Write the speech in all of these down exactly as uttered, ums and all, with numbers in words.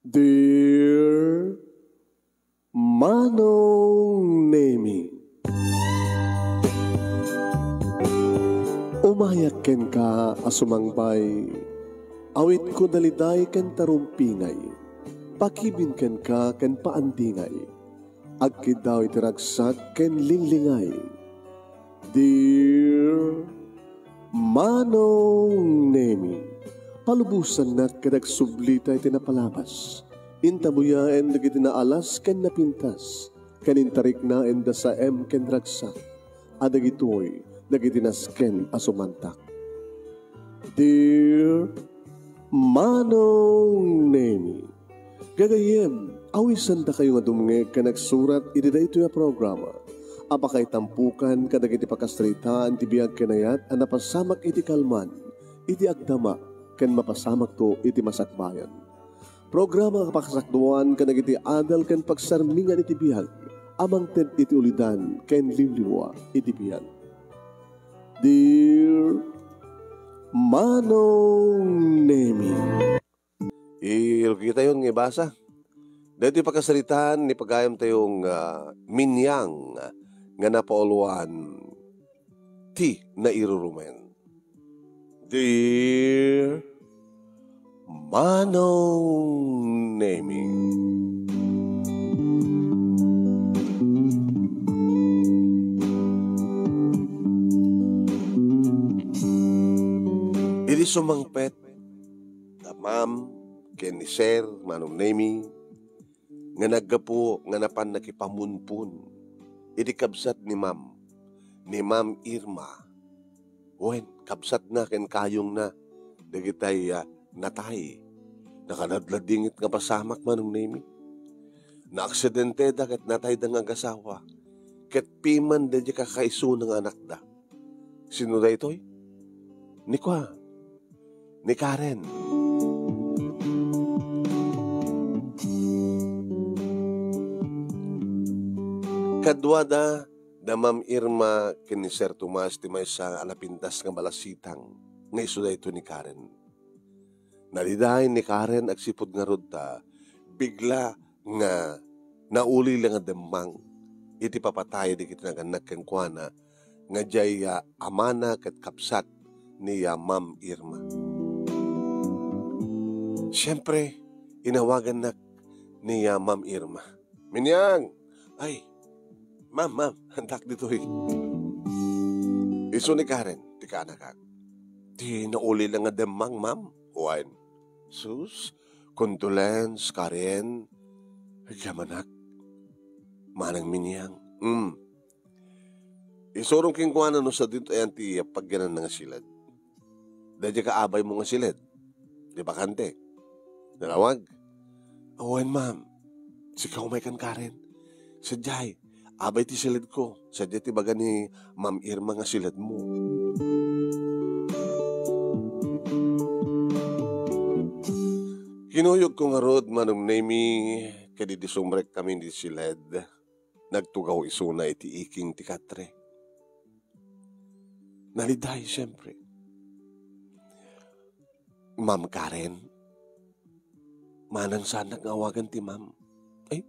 Dear Manong Nemi, umayak kenka a sumangbay, awitko daliday ken tarumpingay, pakibin kenka ken paandingay, agkiddaw iti ragsak ken linglingay. Dear Manong Nemi, palubosannak ket agsublita iti napalabas. Intabuyaen dagiti naalas ken napintas, ken intariknaen da saem ken ragsak, a dagitoy dagiti nasken a sumantak. Dear Manong Nemi, gagayyem, awisandakayo nga dumngeg ken agsurat iti daytoy a programa a pakaitampukan kadagiti pakasaritaan ti biag ken ayat a napasamak iti kalman, iti agdama, ken mapasamakto iti masakbayan. Programa nga pakasakduan kadagiti adal ken pagsarmingan iti biag a mangted iti ulidan ken liwliwa iti biag. Dear Manong Nemi. Irukitayon nga ibasa. Daytoy pakasaritaan ni pagayamtayo nga Minyang nga napauluan ti nairurumen. Dear Manong Nemi. Idi sumangpet da Ma'am ken ni Sir Manong Nemi nga naggapu nga napan nakipamunpon iti kabsat ni Ma'am, ni Ma'am Irma, wen, kabsatna ken kayongna, dagitay, ah, natay. Nakaladladingit nga pasamak, Manong Nemi. Naaksidenteda ket natayda nga agasawa, ket piman daydi kakaisuna nga anakda. Sino daytoy? Ni kua, ni Karen. Kaduada, da Ma'am Irma ken ni Sir Tomas ti maysa a napintas nga balasitang nga isu daytoy ni Karen. Naliday ni Karen agsipud ngarud ta bigla nga nauli la nga demmang iti papatay dagiti nagannak kenkuana nga diay, ah, amana ket kabsat ni, ah, Ma'am Irma. Siempre, inawagannak ni, ah, Ma'am Irma. Minyang! Ay, ma'am, ma'am, antak ditoy. Isu ni Karen, ti kaanakak. Ti nauli la nga demmang, ma'am. Wen. Sus, condolence, Karen. Agyamanak. Manang Minyang. Mm. Isurom kenkuana no sadino ti ayan ti pagyananna nga siled. Daydiay ka abaymo nga siled. Di bakante. Nalawag. Awan, ma'am. Sika umay kan Karen. Sadiay, abay ti siledko. Sadiay ti baga ni Ma'am Irma nga siledmo. Kinuyogko ngarud, Manong Nemi, ket idi sumrek kami iti siled, nagtugaw isuna iti iking ti katre. Naliday, siempre. Ma'am Karen, manang saanak nga awagan ti ma'am. Ay,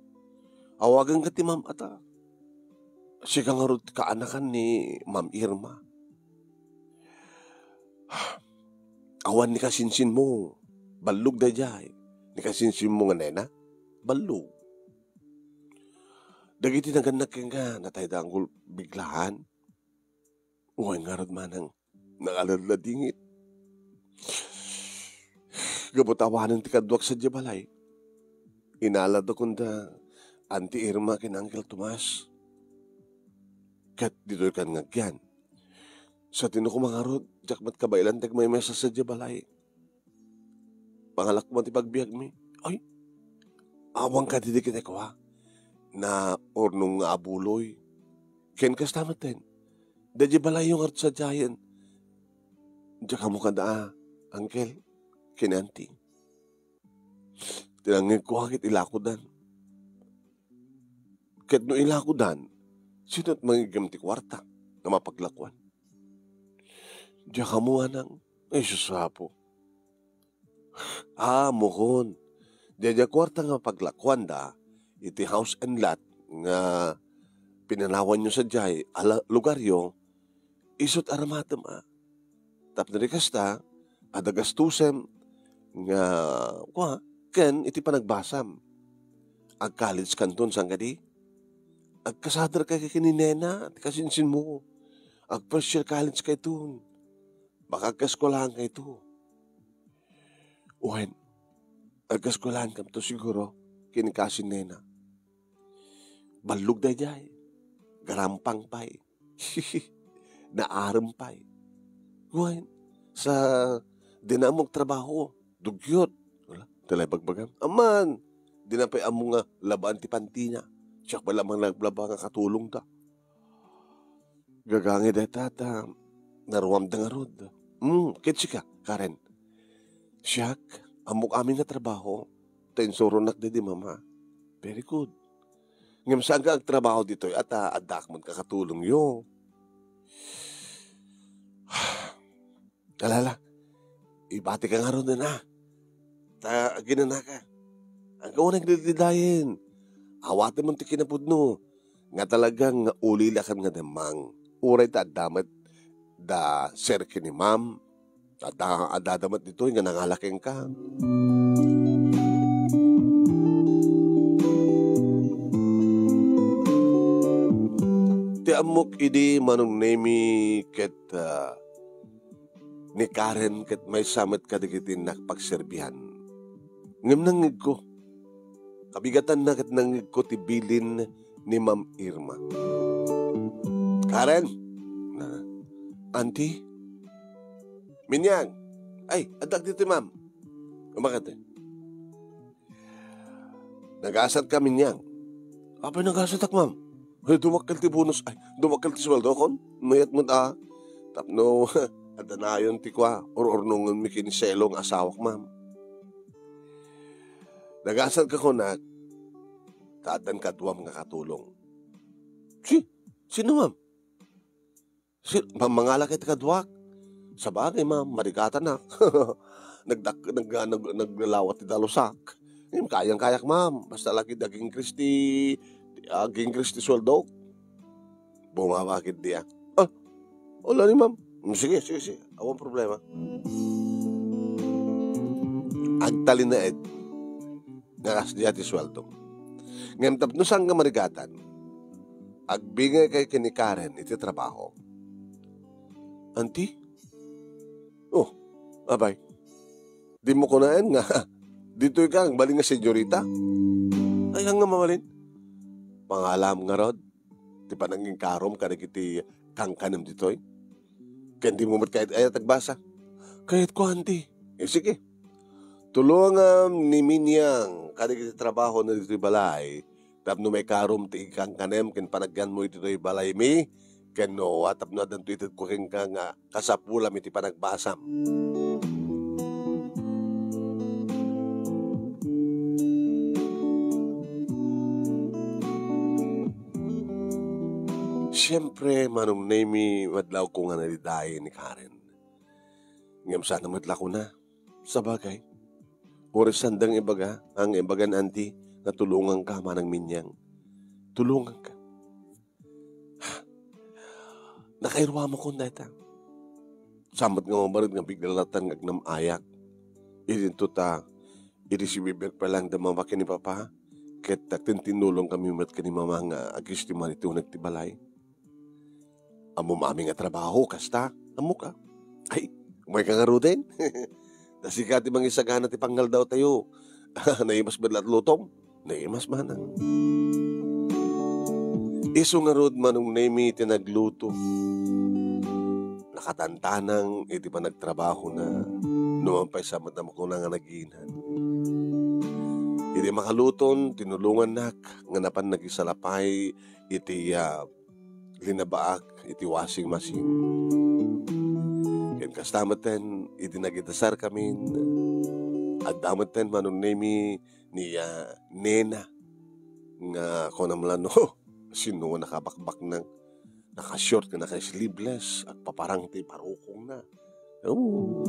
awagan ka ti ma'am ata. Sika ngarud ti kaanakan ni Ma'am Irma. Awan ni kasinsinmo, ballog daydiay. Ni kasinsinmo nga nena, ballog. Dagiti nagannak kenka, natayda nga biglaan. Wen ngarud manang nakaladladingit. Gapu ta awanen ti kaduak sadiay balay, inalada kunda Auntie Irma ken Uncle Tomas. Ket ditoy kan nga agyan. Sadino koma ngarud, diak met kabaelan ti agmaymaysa sadiay balay. Pangalak man ti pagbiagmi. Ay, awan kadi di kinikua. Naurnong nga abuloy. Ken kasta metten. Daydiay balayyo ngarud sadiayen. Diak ammo kada, uncle, ken auntie. Ti nangngegko ket ilakodan. Ket no ilakodan, sino ti mangiggem ti kuarta nga mapaglakoan? Diak ammo, manang. Ay, sus, Apo. Ah, ammokon. Diay kuarta nga paglakuanda iti house and lot nga pinanawanyo sadiay a la-, lugaryo, isut' aramatem a. Tapno di kasta, adda gastusem nga, kua, ken iti panagbasam. Ag-college kanton, saan kadi? Agkasader ka ken ni nena, ti kasinsinmo. Ag-first year college kayton. Baka agkaeskuelahan kayto. Wen, agkaeskuelahan kanto siguro, ken ni kasin nena. Ballog daydiay. Garampang pay. Naarem pay. Wen, sa dina ammo agtrabaho, dugyot. Wala, talay bagbagam. Aman, dina pay ammo nga labaan ti pantina. Siak pay lamang naglaba nga katulongda. Gagangay dayta ta naruamda ngarud. Hmm, ket sika, Karen? Siak, ammok amin nga trabaho, ta insuronak daydi mama. Very good. Ngem saanka agtrabaho ditoy, a ta addaak met kakatulongyo. Alala, ibatika ngaruden a. Ta aginanaka. Agka unay daydiayen. Awatem ti kinapudno. Nga talaga nga ulilakan nga demang. Uray ta adda met da sir ken ni ma'am. Adda, adda met ditoy nga nangala kenka. Ti ammok idi Manong Nemi ket, ah, ni Karen ket maysa met kadagiti innak pagserbian. Ngem nangngegko. Kabigatanna ket nangngegko ti bilin ni Ma'am Irma. "Karen!" na, "Auntie?" "Minyang!" "Ay, addak ditoy, ma'am." Umakat, eh. "Nagasatka, Minyang?" "Apay nagasatak, ma'am? Ay, dumakkel ti bonus, ay, dumakkel ti suweldokon. Mayat met a. Tapno, adda nayon ti kua, ur-urnongenmi ken ni Selo nga asawak, ma'am." "Nagasatka kunak, ta addan kaduam nga katulong." "Si, sino, ma'am?" "Si, ma-, mangala kay ti kaduak." "Sabagay, ma'am, marigatanak." Nagdak-, nag-, nag-, naglalawat ti dalusak. "Ngem kayang-kayak, ma'am. Basta lagi agingkris ti, agingkris ti suweldok." Bumaba ketdi, ah. "Ah, wala ni, ma'am." "Mm, sige, sige, sige. Awan problema." Agtalinaed nga kasdiay ti suweldom. Ngem tapno saan nga marigatan, agbingay kay ken ni Karen iti trabaho. "Auntie? Oh, apay, dimo kunaen nga ditoy ka agbalin nga senyorita?" "Ay, haan nga mabalin. Pangalam ngarud ti pananginkarom kadagiti kankanem ditoy. Ken dimo met kayat-ayat agbasa?" "Kayatko, auntie." "Eh, sige. Tulongam ni Minyang kadagiti trabahona ditoy balay tapno maikarom ti ikankanem ken panagyanmo iti toy balaymi, ken no tapno addanto itedko kenka nga kasapulam iti panagbasam." Siempre, Manong Nemi, madlawko nga naridain ni Karen. Ngem saan met la kuna. Sabagay, uray saan nga ibaga, ang ibagan, auntie, nga tulonganka, manang Minyang. Tulonganka. Nakairuamakon dayta. Saan met nga mabarit nga bigla lattan nga agnam-ayak. Idinto ta, idi si Bibek pa lang da mama ken ni Papa, ket agtintinnulong kami met ken ni Mama nga agis ti manituna iti balay. Ammom amin nga trabaho, kasta? Ammok a. Ay, umayka ngaruden. Ta sika ti mangisagana ti pangngaldaw tayo. Naimas met la ti lutom. Naimas manang. Isu ngarud, Manong Nemi, ti nagluto. Nakatantanang iti panagtrabahona. Numan pay sa met a makuna nga naginan. Iti makaluton, tinulongannak nga napan nagisalapay iti, ah, linabaak iti washing machine. Ken kasta metten, idi nagidasar kamin, adda metten, Manong Nemi, ni, ah, nena nga kunam la no, sino nga nakabakbaknang, naka-short ken naka-sleeveless, agpaparang ti parukongna. Oh.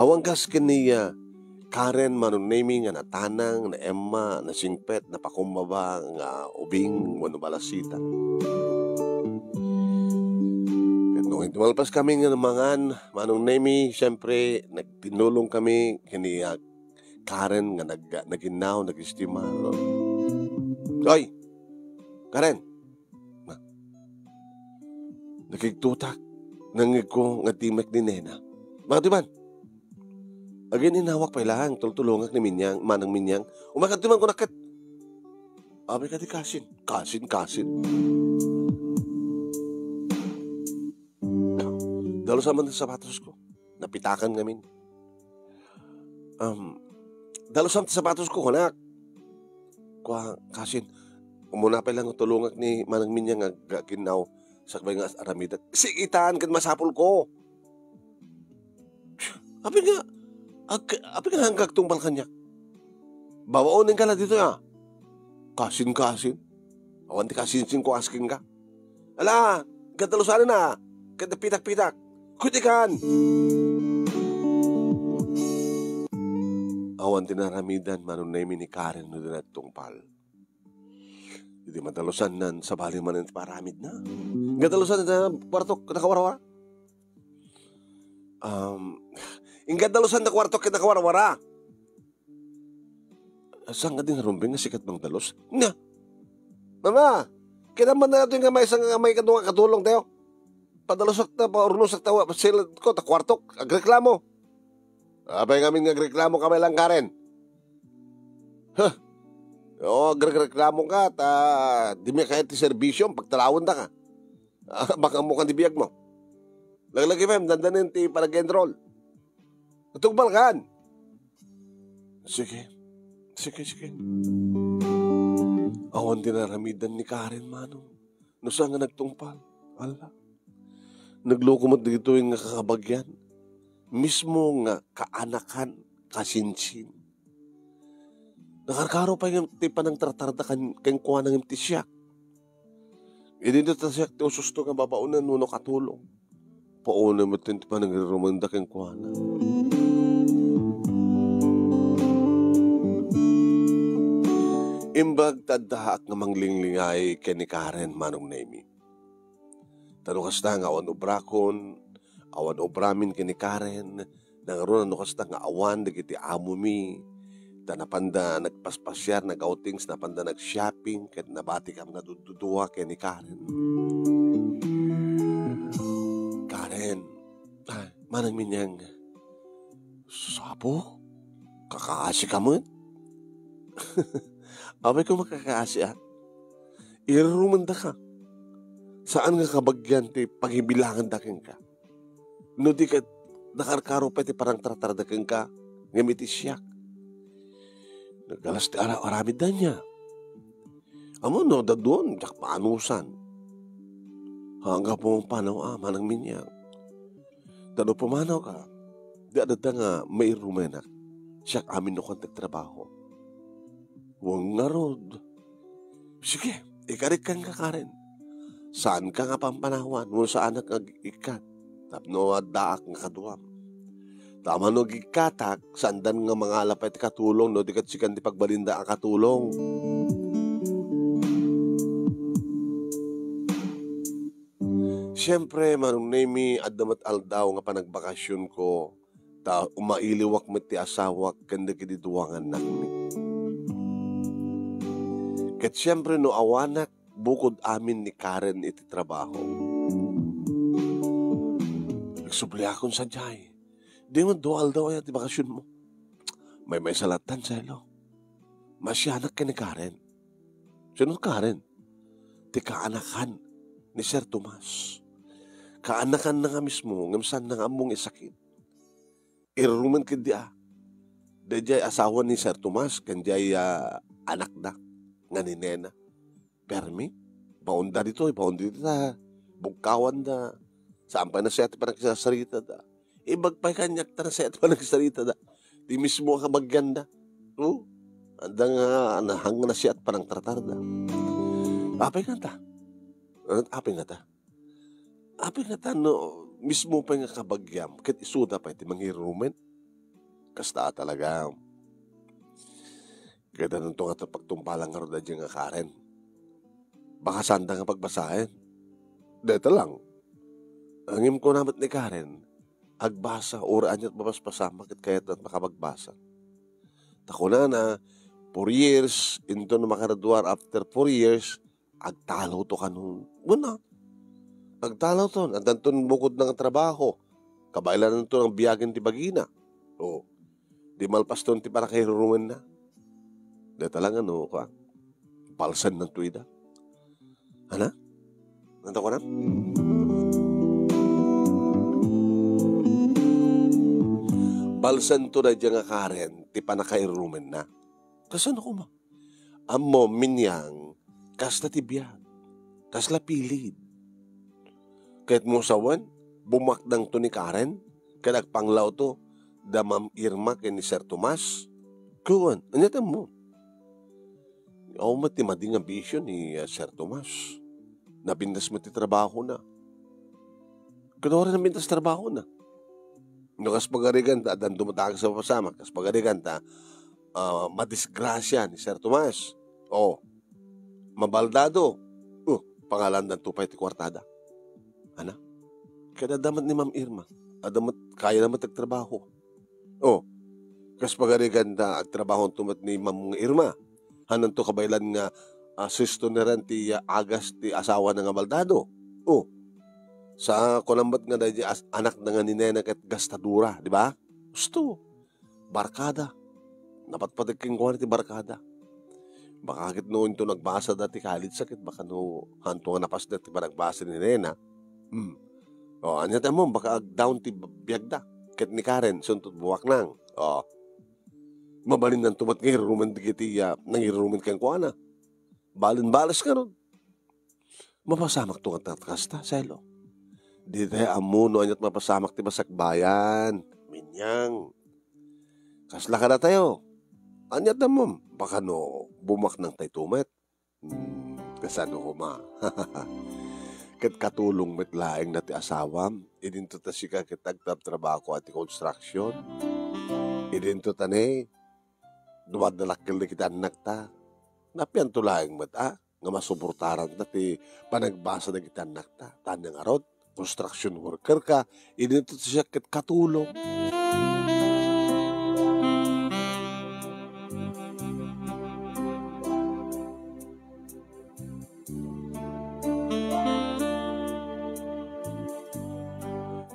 Awan kas ken ni, ah, Karen, Manong Nemi, nga natanang, naemma, nasingpet, napakumbaba nga ubing wenno balasita. Ket no malpas kami nga mangan, Manong Nemi, siyempre, nagtinulong kami ken ni, ah, Karen nga nag-, naginnaw, nag-estimar. Oy! Karen! Na-, nakigtutak, nangngegko nga timek ni Nena. Bakit man? Aginnawak pay laeng, tultulongak ni Minyang, Manang Minyang. Umakadto man kunak ket. Abay kadi kasin, kasin, kasin. Dalusan man ti sapatosko. Napitakan ngamin. Um, dalusan ti sapatosko, kunak. Kua, kasin, umuna pay laeng tulongak ni Manang Minyang nga agginnaw, sakbay nga aramidak. Sikitan ket masapulko. Apay nga, ag-, apay nga hangka agtungpal kaniak? Babaonenka la ditoy, a. Kasin-kasin. Awan ti kasinsinko asking ka. Ala, gadalusanen a. Ket pitak-pitak. Kutikan! Awan ti naramidan, Manong Nemi, ni Karen no di nagtungpal. Idi madalusannan, sabali manen ti paramidna. Gadalusan na kuarto, nakawarawara. Um, inggadalusan na kuarto ket nakawarawara. Saan nga di narumbeng nga sikat mangdalus? Nga, Mama, kinamman na natin nga may isang, may kadua nga katulong tayo. Padalusak ta, paurnusak ta, silad ko, ta kuartok, agreklamo. Apay ngamin nga agreklamo ka, may lang Karen. Huh? Oo, agreklamo ka, ta di mi kayat ti serbisyo, pagtalawenda ka. Ah, baka mo kan di biag mo. Laglagi, ma'am, dandanin ti panag-enroll. Natugbalkan. Sige. Sige, sige. Awan ti naramidan ni Karen, Manong. No saan nga nagtungpal. Ala. Nagloko met dagitoy nga kakabagyan. Mismo nga kaanakan, kasinsin. Nakarkaro pay ngem ti panangtartarda kan-, kenkuana ngem ti siak. Idi ta siak ti ususto nga babaonen wenno katulong. Pauna met ti panangirrumenda kenkuana. Imbag ta addaak nga manglinglingay ken ni Karen, Manong Nemi. Ta no kasta nga awan obrakon, awan obramin ken ni Karen, nangruna no kasta nga awan dagiti amomi, ta napanda nagpaspasiar, nag-outings, napanda nag-shopping, ket nabatikam nga dududua ken ni Karen. Karen, ah, Manang Minyang, Sapo? Kakaasi ka met? Apay ko makakaasi, a? Irrumenda ka. Saan nga kabagyan ti pagibilanganda kenka? No di ket nakarkaro pay ti panangtartarda kenka, ngem iti siak. Nagalas ti ara-, aramidda nia. Ammom no, daddun, diak maanusan. Anggapo pumanaw a, Manang Minyang. Ta no pumanawka, di adda nga mairumenak. Siak amin no kuan ti trabaho. Wen ngarud. Sige, ikarik kenka, Karen. Saanka nga pampanawan, wen saanak nga ag-ikkat. Tapno addaak nga kaduam. Ta amangan no agikkatak, saandan nga mangala pay ti katulong, no di ket sikan ti pagbalinda a katulong. Siempre, Manong Nemi, adda met aldaw nga panagbakasionko, ta umailiwak met ti asawak ken dagiti dua nga annakmi. Ket siempre, no awanak, bukod amin ni Karen iti trabaho. Nagsubliakon sadiay. Di met dua aldaw aya ti bakasionmo. Maymaysa lattan, Selo. Maasianak ken ni Karen. Sino Karen? Ti kaanakan ni Sir Tomas. Kaanakanna nga mismo, ngem saanna nga ammo nga isakit. Irrumen ketdi a. Daydiay asawa ni Sir Tomas, ken diay, ah, anakda, nga ni Nena. Permi, baonda ditoy, baon ditoy ta bugkawanda. Saan pay nasayaat ti panagsasaritada. Imbag pay kaniak ta nasayaat ti panagsasaritada. Ti mismo a kabagianda. O, adda nga nahang nasayaat panangtartarda. Apay ngata? Apay ngata? Apay ngata no mismo pay nga kabagiam ket isuda pay ti mangirumen? Kasta talaga. Kailangan to nga pagtumpalan ngarud daydiay nga Karen. Baka saanda nga pagbasaen. Deta lang. Ngem kuna met ni Karen, agbasa, uray ania't mabasbasamak ket kayatna makapagbasa. Ta kunana, four years, inton makagraduar after four years, agtalawto kanon. Wen a, agtalawton. Addanton bukodna nga trabaho. Kabaelananto nga biagen ti bagina. O, di malpaston ti pannakairurumenna. Deta lang, ano, kua, balsennanto ida. Ana? Nanta ko na? Balsento daydiay nga Karen ti pannakairurumenna. Kasano koma? Ammo, Minyang, kasta ti biag. Kasla pilid. Ket mo sawen, bumaknangto ni Karen, ket agpanglawto da Ma'am Irma ken ni Sir Tomas. Kuan, ania ti ammo? Awan met ti madi nga bisio ni, ah, Sir Tomas. Napintas met ti trabahona. Kunwari napintas trabahona. No, kas pagarigan ta, addan dumatagas a papasamak. Kas pagarigan ta, ah, madisgrasia ni Sir Tomas. O, mabaldado. Uh, pangalandanto pay ti kuartada. Ana? Ket adda met ni Ma'am Irma. Adda met, kayana met agtrabaho. O, kas pagarigan ta, agtrabahonto met ni Ma'am nga Irma. Hananto kabaelan nga, ah, sustoneran ti, ah, agas ti asawana nga baldado. O, sa kunam met nga daydi as-, anakna nga ni Nena ket gastadora, di ba? Husto. Barkada. Napatpateg kenkuana ti barkada. Baka ket no inton nagbasada ti college-da ket baka no hanto nga napasda ti panagbasa ni Nena. Hmm. O, ania ti ammom, baka ag-down ti biagda. Ket ni Karen, suntot buaknang. O. Mabalinnanto met nga irurumen dagiti, ah, nangirurumen kenkuana. Balen bales ngarud. Mapasamakto nga ta-, kasta, Selo. Dita ammo no ania't mapasamak ti masakbayan. Minyang. Kasla kadatayo. Ania't ammom, baka no bumaknangtayto met. Hmm, kasano koma? Ket katulong met laeng na ti asawam. Idinto ta sika ket agtrabtrabaho a ti construction. Idinto ta ne, dumadalakkel dagiti annakta. Napianto laeng met, a, nga masuportaranta ti panagbasa dagiti annakta. Tanya ngarud, construction worker ka, idinto ti siak ket katulong.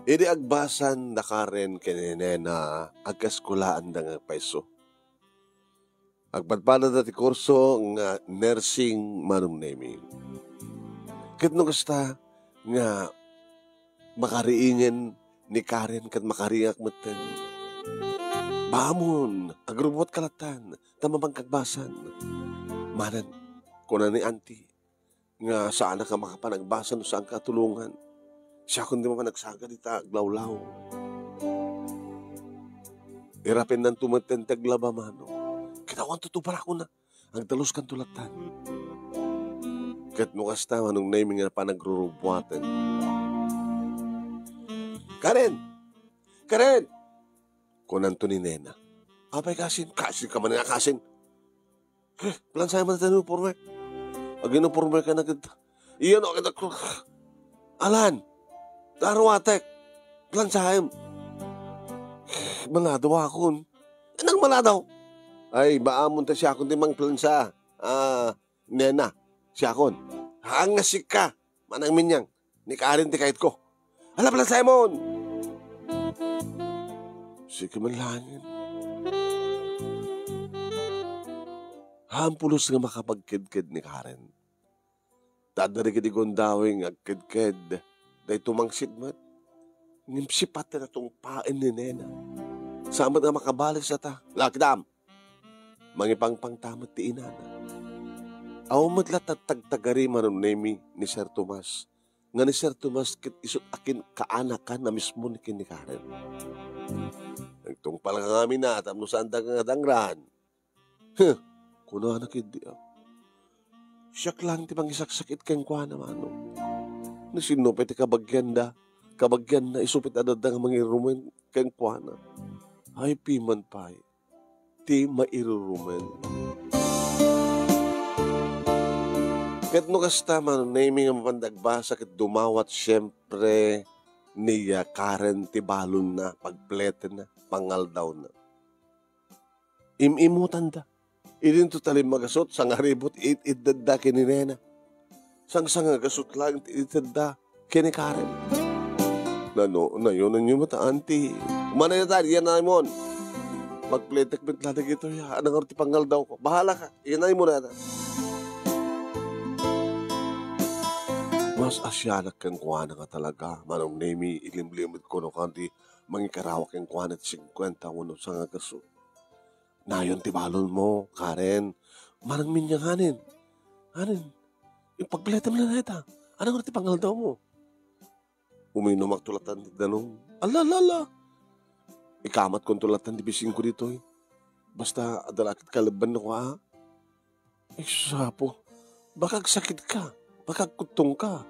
Idi agbasan da Karen ken ni Nena, agkaskolaanda nga payso. Agpadpadada ti kurso nga nursing, Manong Nemi. Ket no kasta nga makariingen ni Karen ket makariingak metten. Bamon, agrubuat kalatan, ta mapangkagbasan. Manen, kuna ni Auntie, nga saanak a makapanagbasa no saanka a tulongan. Siakon ti mapan agsagad ita aglawlaw. Irapennanto metten ti aglaba, Manong. Ket awanto to barakona. Agdaluskanto lattan. Ket no kasta, Manong Nemi nga panagrurubuaten. "Karen! Karen!" kunanto ni Nena. "Apay, kasin? Kasin ka man, kasin?" "Eh, plansaem man ti uniformek. Ag-uniformek ka na ket. Iyan, o, ket ako. Alan, daruatek. Plansaem." "Eh, maladawakon." "Anang maladaw?" "Ay, bamon ta siakon ti mangplansa. Ah, Nena, siakon." "Haan nga sika, Manang Minyang. Ni Karen ti kayatko." "Ala, plansaemon!" Sige man laengen. Haan pulos nga makapagkedked ni Karen. Ta adda dagiti gundaway nga agkedked, daytoy mangsit met. Ngem sipat ti natungpaen ni Nena. Saan met nga makabales ata. "Lakdam!" Mangipangpangta met ti inana. Awan met la tagtagtagari, Manong Nemi, ni Sir Tomas, nga ni Sir Tomas ket isut' a kinkaanakan a mismo ni ken ni Karen. Nagtungpal nga ngamin a tapno saanda nga dangran. "Huh," kunana ketdi, a. "Siak laeng ti mangisaksakit kenkuana, Manong. No sinno pay ti kabagianda, kabagianna isu pay ti adda nga mangirumen kenkuana." Ay, piman pay ti mairurumen. Ket no kasta, Manong Nemy, nga mapan agbasa ket dumawat, siempre, ni, ah, Karen ti balonna, pagpletenna, pangaldawna. Im-imutanda. Idinto ta limmagasut, sangaribut it-, itedda ken ni Nena. Sangsangagasut laeng ti itedda ken ni Karen. Nano, nayonenyo met, auntie. Manayatan, iyanay mon. Pagpletek met la dagitoy, a, nangar ti pangaldawko. Bahala ka, iyanay mo na. Mas asianak kenkuana nga talaga, Manong Nemy, ilimlimed ko no kan ti mangikarawa kenkuana ti singkuenta wenno sangagasut. Nayon ti balonmo, Karen. Manang Minyang, anen? Anen? Ipagpletem la dayta. Ania nga ti pangaldawmo? Uminumakto latta ti danum. Ala, ala, ala. Ikamatkonto latta ti bisingko ditoy. Basta adda la ket kalebbanna kua, a. Ay, sus, Apo. Baka agsakitka. Baka agkuttongka.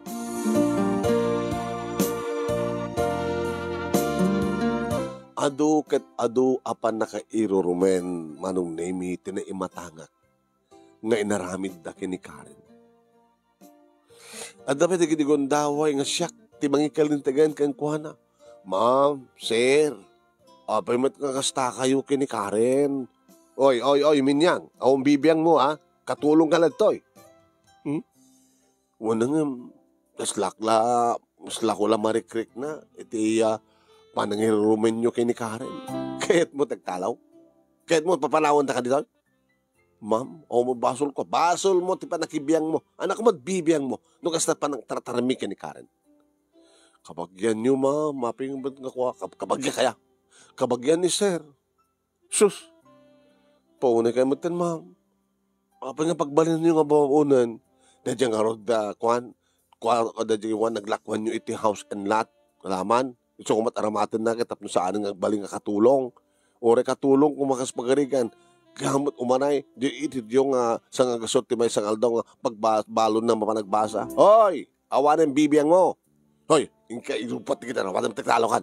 Adu ket adu a pannakairurumen, Manong Nemy, ti naimatangak nga inaramidda ken ni Karen. Adda pay dagiti gundaway nga siak ti mangikalintegan kenkuana. Ma'am, sir, apay met nga kastakayo ken ni Karen? Oy, oy, oy, Minyang, awan bibiangmo, a? Katulongka ditoy. Hmm? Wen ngem, kas la, kas la ko la marikrikna iti, ah, panangirurumenyo ken ni Karen. Kayatmo ti agtalaw? Kayatmo papanawendaka ditoy? Ma'am, awan met basolko. Basolmo ti pannakibiangmo. Ania met bibiangmo no kasta panangtartarmi ken ni Karen? Kabagianyo, ma'am, apay met nga kua, kab-, kabagiak aya? Kabagian ni sir. Sus! Paunay kayo metten, ma'am. Apay nga pagbalinenyo nga babaonen? Daydiay ngarud da, kuan, kuan, daydiay kuan, naglakuanyo iti house and lot. Alaman, isu koma met aramatenna ket tapno saanen nga agbalin nga katulong. Uray katulong koma kas pagarigan. Kayat met umanay, di iti diyo nga sangagasut ti maysa nga aldaw nga pagba-, balonna mapan agbasa. Hoy! Awanen bibiangmo. Hoy, inka irupat ti kita, awanen ti talaw kan.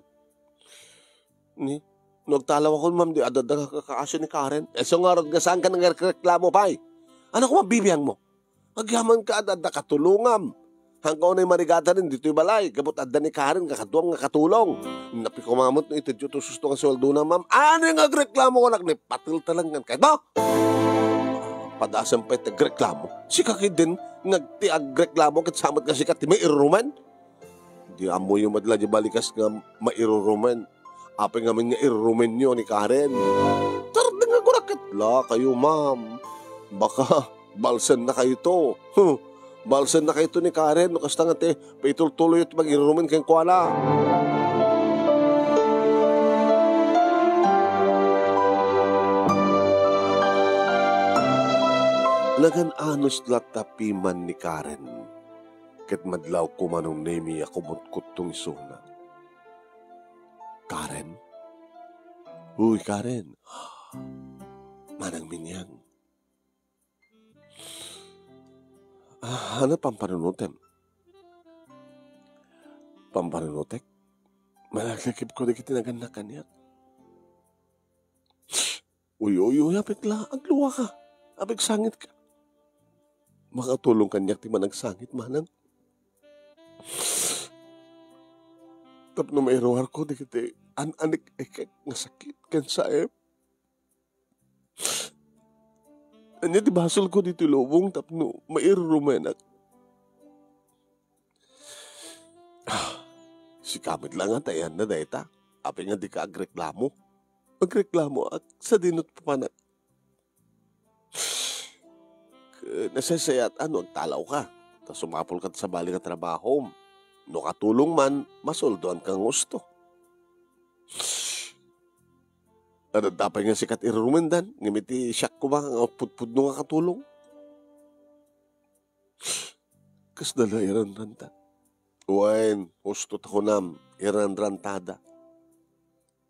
Ni, no agtalawakon, ma'am, di adda nga kakaasi ni Karen. Isu ngarud nga saanka nangreklamo pay. Ania koma bibiangmo? Agyamanka, adda katulongam. Haanka unay marigatan ditoy balay, gapu ta adda ni Karen nga kaduam nga katulong. Napay koma met no itedyo ti ususto nga suweldona, ma'am. Ania nga agreklamo, anak, ni patel talengan. Kayatmo? Padasem pay ti agreklamo. Sika ketdin nga ti agreklamo ket sa met nga sika ti mairurumen? Di ammoyo met la di balikas nga mairurumen. Apay ngamin nga irurumenyo ni Karen? Tardeng nga agura ket la kayo, ma'am. Baka balsennakayto. Huh. Balsennakayto ni Karen no kasta nga ti paitultuloyyo ti pangirurumen kenkuana. Nagan-anos latta piman ni Karen. Ket madlawko, Manong Nemy, a kumutkuttong isuna. Karen? Uy, Karen. Manang Minyang. Ah, ania pampanunotem? Pampanunotek? Managlagipko dagiti nagannak kaniak. Uy, uy, uy, apay la, agluaka. Apay agsangitka. Makatulong kaniak ti managsangit, manang. Tapno mairuarko dagiti an-anek-ekek nga sakit ken saem. Ania ti basolko ditoy lubong tapno mairurumenak? Ah, sika met la nga tayanna dayta. Apay nga dika agreklamo? Agreklamoak sadino ti papanak. Ket nasaysayat a no agtalawka, ta sumapulka ti sabali nga trabahom. No katulong man, masuldoanka nga husto. Adda pay nga sika ti irurumendan, ngem iti siak koma nga pudpudno nga katulong. Kasla la iranranta. Wen, husto ta kunam, iranrantada.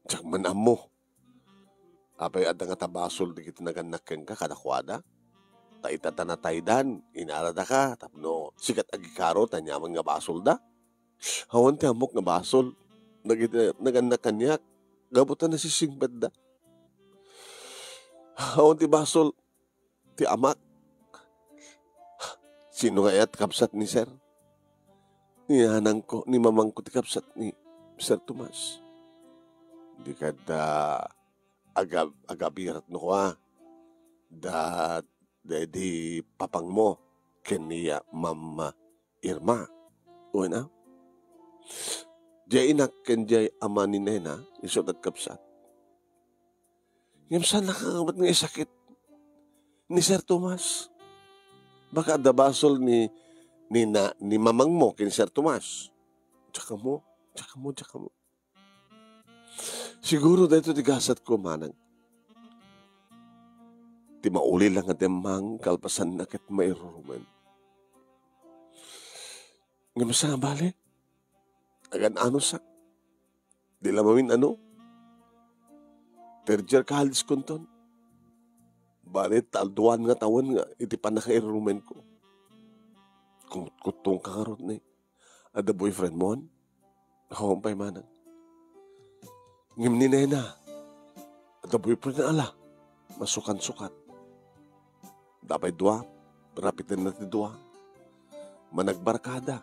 Diak man ammo. Apay adda ngata basol dagiti nagannak kenka kadakuada? Ta ita ta nataydan, inaradaka tapno sika ti agikaro ta aniaman nga basolda. Awan ti ammok nga basol dagiti nagannak kaniak. gapu ta nasisingpetda. Awan ti basol ti amak. Sino nga iyat kabsat ni Sir? Ni nanangko, ni mamangko ti kabsat ni Sir Tomas. Di kadda agab-, agabirat no kua. Da, da di papangmo ken ni, ah, Ma'am Irma. Wen a? Diay inak ken diay ama ni Nena, isu ti kabsat. Ngem saan nakakabat nga isakit ni Sir Tomas? Baka adda basol ni, ni na, ni mamangmo ken Sir Tomas. Diak ammo, diak ammo, diak ammo. Siguro daytoy ti gasatko, manang. Ti mauli la nga demmang kalpasanna ket mairurumen. Ngem saan a bale? Agan-anosak. Di la mamin-ano. Third year college kunton. Bale, talduan nga tawen nga iti pannakairurumenko. Kumutkuttongka ngarud ni. Adda boyfriend mo? Awan pay manang. Ngem ni Nena, adda boyfriend na ala. Masukan-sukat. Dapay dua, rapiten na ti dua. Managbarkada,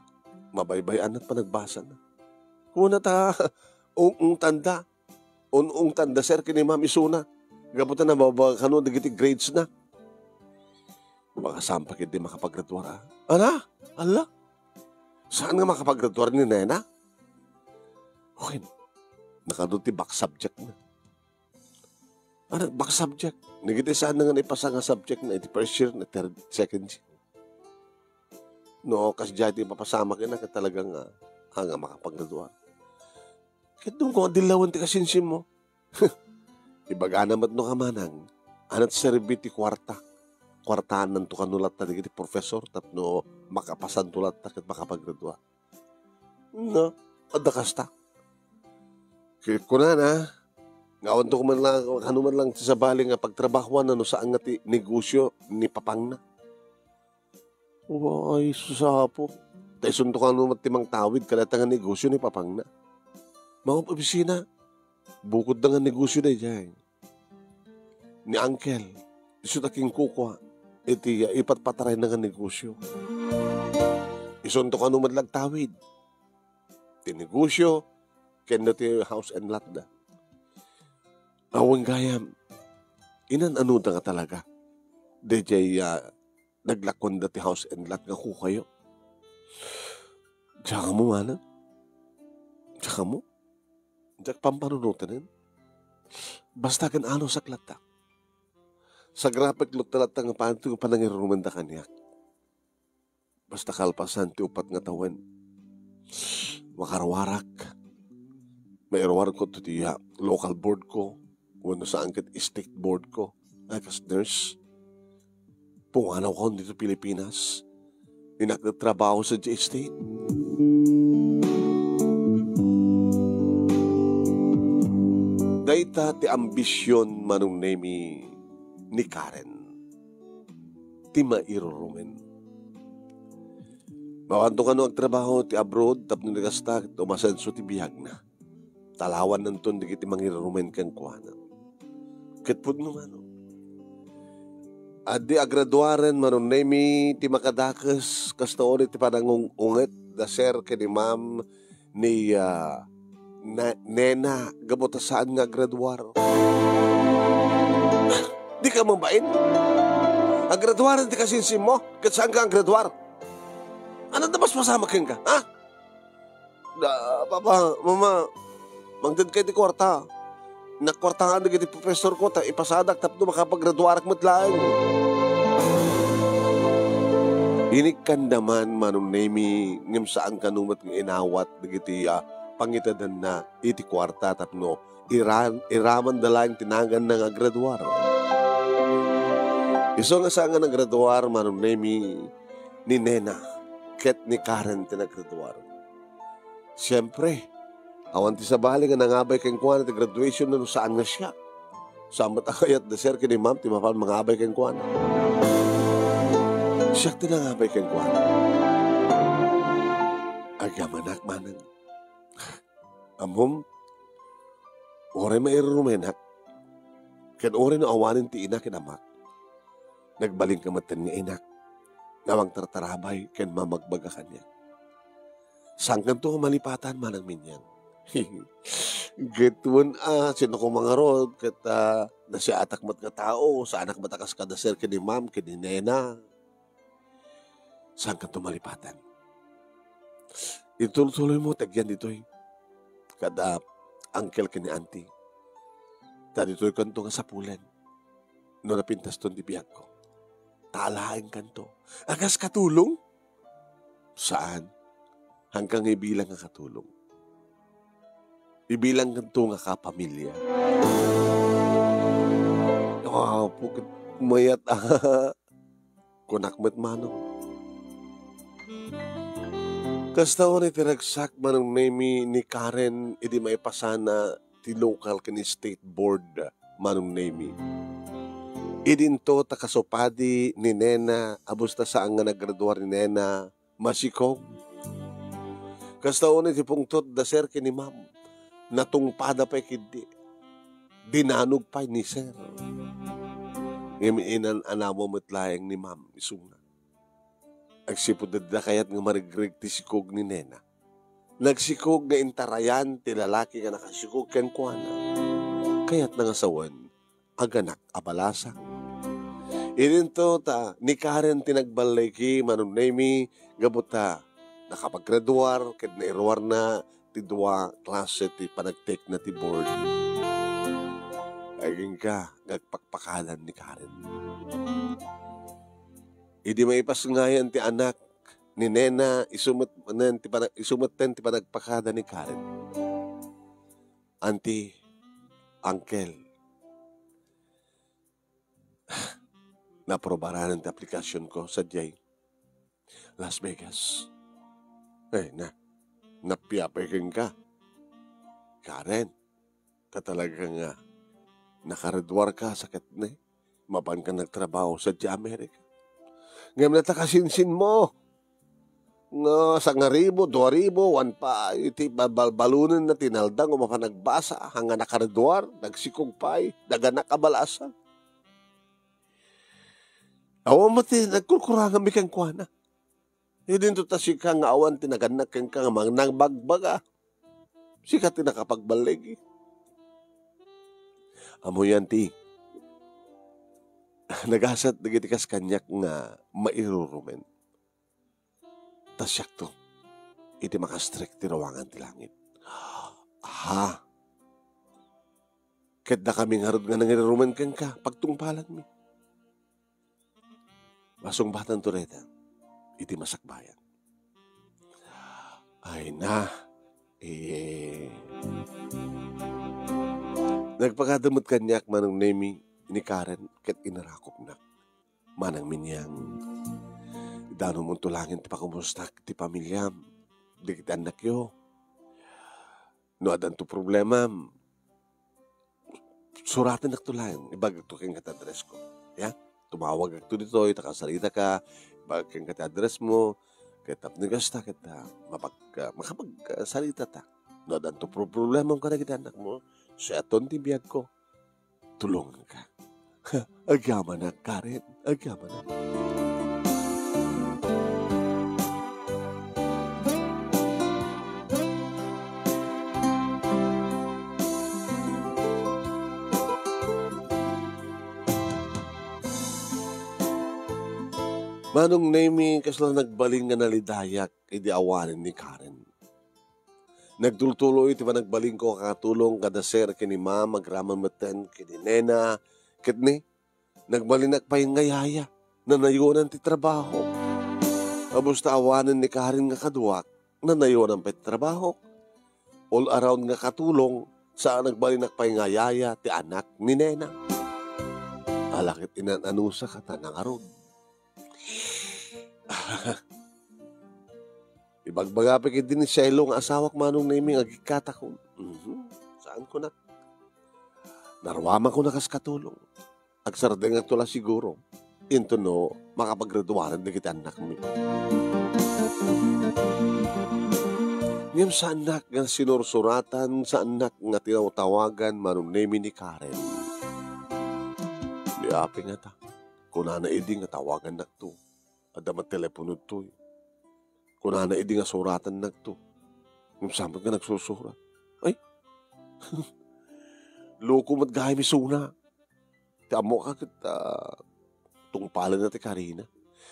mabaybay-an na panagbasana. Kuna ta, ung-ungtanda. Un-ungtanda, sir, ken ni ma'am isuna. Gapu ta nababa kano dagiti grades na. Baka saan pa ketdi makapagraduar, a? Ana? Alla? Saan nga makapagraduar ni Nena? Wen, nakadu ti back subject na. Ano, back subject? Dagiti saan na nga naipasa nga subject na iti first year, na third, second year. No, kas diay ti mapasamak ina, ket talaga nga, ah, nga makapagraduar. Ket dunko nga dillawen ti kasinsimmo. Ibagana met no kamanang, anat serbi ti kuarta. Kuartaannanto kano latta dagiti professor tapno makapasanto latta ket makapagraduar. No, adda kasta. Ket kunana, nga awanto man lang, kano man lang ti sabali nga pagtrabahoan no saan nga ti negosyo ni papangna. Wa, ay, susapo. Ta isunto kano met ti mangtawid kadata nga negosyo ni papangna. Mga opisina, bukod da nga negosyo daydiay. Ni Uncle, isu ta kinkukua iti, ah, ipatpatarayna nga negosyo. Isunto kano met lang tawid ti negosyo ken ti house and lot da. Awan gayam, inan-ano da nga talaga. Daydiay, ah, naglakuanda ti house and lot nga kukayo. Diak ammo, manang. Diak ammo. Diak pampanunotanen. Basta agan-anosak latta. Sagrapek latta nga panagteng panangirumenda kaniak. Basta kalpasan ti upat nga tawen, makaruarak. Mairuarko ti, ah, local board ko, wenno saan ket state board ko. Ay, kas nurse. Pumanawkon dito Pilipinas. Inak nagtrabaho sa G S T. Dayta ti ambisyon, Manong Nemi, ni Karen. Ti mairurumen. Mapanto kano agtrabaho ti abroad tapno ni kasta ket umasenso ti biagna. Talawannanton dagiti mangirurumen kenkuana. Ket pudno manen. Adda agraduaren, Manong Nemi, ti makadakes, kasta uri ti panangung-unget da sir ken ni ma'am ni, ah, na-, nena, gapu ta saan nga agraduar. Dika mabain? Agraduaren ti kasinsimmo, ket saanka agraduar. Ania ti mas masamak kenka, ha? Da, Papa, Mama, mangted kay ti kuarta. Nakkuartaan dagiti professorko ta ipasadak tapno makapagraduarak met laeng. Inikkanda man, Manong Nemi, ngem saan kano met nga inawat dagiti, ah, pangitedanna iti kuarta tapno iran-, iramanda laeng ti naganna nga agraduar. Isu nga saan nga nagraduar, Manong Nemi, ni Nena ket ni Karen ti nagraduar. Siempre, awan ti sabali nga nangabay kenkuana ti graduation no saan nga siak. Saan met a kayat da sir ken ni ma'am ti mapan mangabay kenkuana. Siak ti nangabay kenkuana. Agyamanak manen. Ammom, Uray mairurumenak, ken uray no awanen ti ina ken amak, nagbalinka metten nga inak, nga mangtartarabay ken mamagbaga kaniak. Saankanto nga malipatan, Manang Minyang. Gaytoyen a, sino koma ngarud, ket, ah, nasiatak met nga tao, saanak met a kas kada sir ken ni ma'am, ken ni nena. Saankanto malipatan. Itultuloymo ti agyan ditoy kada uncle ken ni auntie. Ta ditoykanto nga sapulen no napintaston ti biagko. Ta alaenkanto a kas katulong. Saan. Haanka nga ibilang nga katulong. Ibilangkanto nga kapamilya. Apo, ket mayat a. Kunak met, Manong. Kasta unay ti ragsak, Manong Nemy, ni Karen idi maipasana ti local ken state board, Manong Nemy. Idinto ta kasupadi ni nena, a basta saan nga naggraduar ni nena, masikog. Kasta unay ti pungtot da sir ken ni ma'am. Natungpada pay ketdi. Dinanog pay ni sir. Ngem inan-anawa met laeng ni ma'am isuna. Agsipud adda kayat nga marigreg ti sikog ni nena. Nagsikog nga intarayan ti lalaki nga nakasikog kenkuana. Kayatna nga sawen, aganak a balasang. Idinto ta ni Karen ti nagballigi, Manong Nemy, gapu ta nakapaggraduar ket nairuarna ti dua klase ti panagtekna ti board. Agingga nga agpakpakadan ni Karen. Idi maipasngayan ti anak ni nena, isu met-, nen ti pana-, isu metten ti panagpakada ni Karen. Auntie, uncle, naaprubaran ti aplikasyon ko sadiay Las Vegas. Ay na, nappiapay kenka. Karen, katalaga nga nakareduar ka sa ket ne, mapanka nagtrabaho sa di Amerika. Ngem natakasinsin mo, nga sangaribu, duaribu, wan pa iti balbalbalunen na tinaldang o mapanagbasa, nga nakareduar, nagsikog pay, naganak a balasang. Awan met ti nagkurkurangan mi kenkuana. Idinto ta sika nga awan ti nagannak kenka nga mangnangbagbaga. Sika ti nakapagballigi. Ammoyo, auntie, nagasat dagiti kas kaniak nga mairurumen. Ta siakto iti makastrek ti ruangan ti langit. Ha? Ket dakami ngarud nga nangirurumen kenka, pagtungpalanmi. Masungbatanto dayta iti masakbayan. Ay na, eh. Nagpakada met kaniak, Manong Nemy, ni Karen ket inarakopna. Manang Minyang, idanon monto laeng ti pakumustak ti pamiliam, dagiti annakyo. No addanto problema, suratennakto laeng, ibagakto kenka ti addressko. Ya? Tumawagakto ditoy, ta kasaritaka, ibagak kenka ti addressmo, ket tapno kasta, ket, ah, mapag-, ah, makapagsaritata. No addanto pro-, problema kadagiti annakmo, sayaton ti biagko. Tulonganka. Agyamanak, Karen. Agyamanak. Manong Nemy, kasla nagbalin nga nalidayak idi awanen ni Karen. Nagtultuloy ti panagbalinko a katulong kada sir ken ni ma'am agraman metten ken ni nena, ket ni, nagbalinak pay nga yaya, nanayonan ti trabaho. Abus ta awanen ni Karen nga kaduak, nanayonan pay ti trabaho. All around nga katulong, sa nagbalinak pay nga yaya ti anak ni nena. Ala ket inan-anusa kata nangarud. Ibagbaga pay ketdi ni Shelo nga asawak, Manong Nemy, nga agikkatakon. Mhm. Saan kunak? Naruamanko na kas katulong. Agsardengakto la siguro. Inton no, makapaggraduaren dagiti annakmi. Ngem saannak nga sinursuratan, saannak nga tinawtawagan, Manong Nemi, ni Karen. Di apay ngata, kunana idi nga tawagannakto. Adda met telepono ditoy. Kunana idi nga suratannakto. Ngem saan met nga nagsursurat? Ay, loko met gayam isuna. Ti ammok ket, ah, tungpalenna ti karina.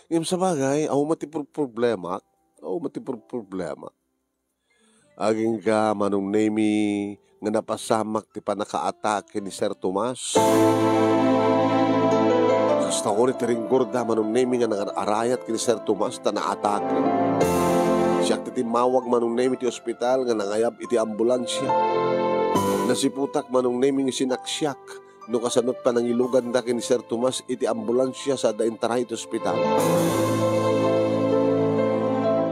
Ngem sabagay, awan met ti pro-, problema. Awan met ti pro-, problema. Agingga, Manong Nemi, nga napasamak ti pannakaatake ni Sir Tomas. Kasta koni ti ringgorda, Manong Nemi, nga nangar-arayat ken ni Sir Tomas ta naatake. Siak ti timmawag, Manong Nemi, ti ospital nga nangayab iti ambulansia. Nasiputak, Manong Nemi, nga sinaksiak no kasano ti panangiluganda ken ni Sir Tomas iti ambulansia sa adda intaray iti ospital.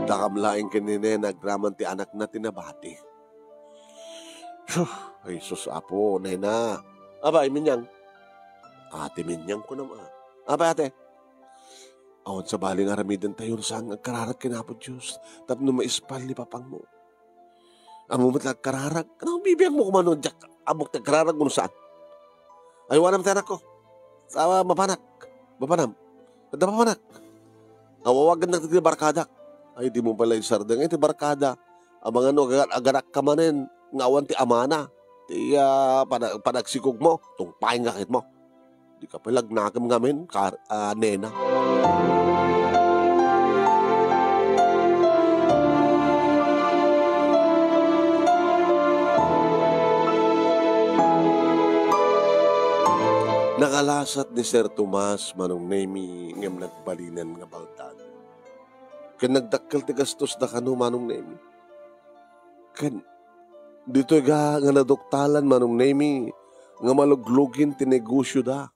Dakam laeng ken ni Nena agraman ti anakna ti nabati. Phew! Ay, sus, Apo, Nena. Abay, Minyang. Ate Minyang, kunam, a. Abay, ate. Awan sabali nga aramidentayo no saan nga agkararag ken Apo Dios tapno maispal ni papangmo. Ammom met la agkararag. Ano, bibiagmo koma no diak ammok ti agkararag wenno saan? Ay, awanem ti anakko. Awa, mapanak. Mapanam. Adda mapanak. Awawagannak ti barkadak. Ay, dimo pay la isardeng. Ay, ti barkada. Amangan no aga-, agarakka manen nga awan ti amana. Ti, ah, pana-, panagsikogmo. Tungpaenka ketmo. Dika pay la agnakem ngamin, kar-, ah, Nena. Nakalasat ni Sir Tomas, Manong Nemi, ngem nagbalinen nga baldaw. Ken nagdakkel ti gastos da kano, Manong Nemi. Ken ditoy ga nga naduktalan, Manong Nemi, nga maluglugin ti negosyo da.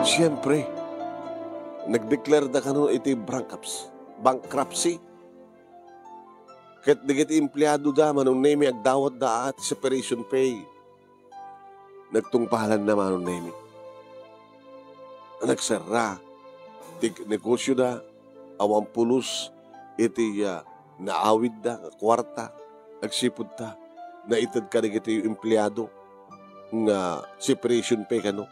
Siempre, nagdeklarda kano iti bankrupts-, bankruptcy. Ket dagiti empleado da, Manong Nemi, agdawat da ti separation pay. Nagtungpalan na, Manong Nemi. Nagserra ti negosyo da, awan pulos iti, ah, naawidda nga kuarta, agsipud ta naited kadagiti empleado nga separation pay kano.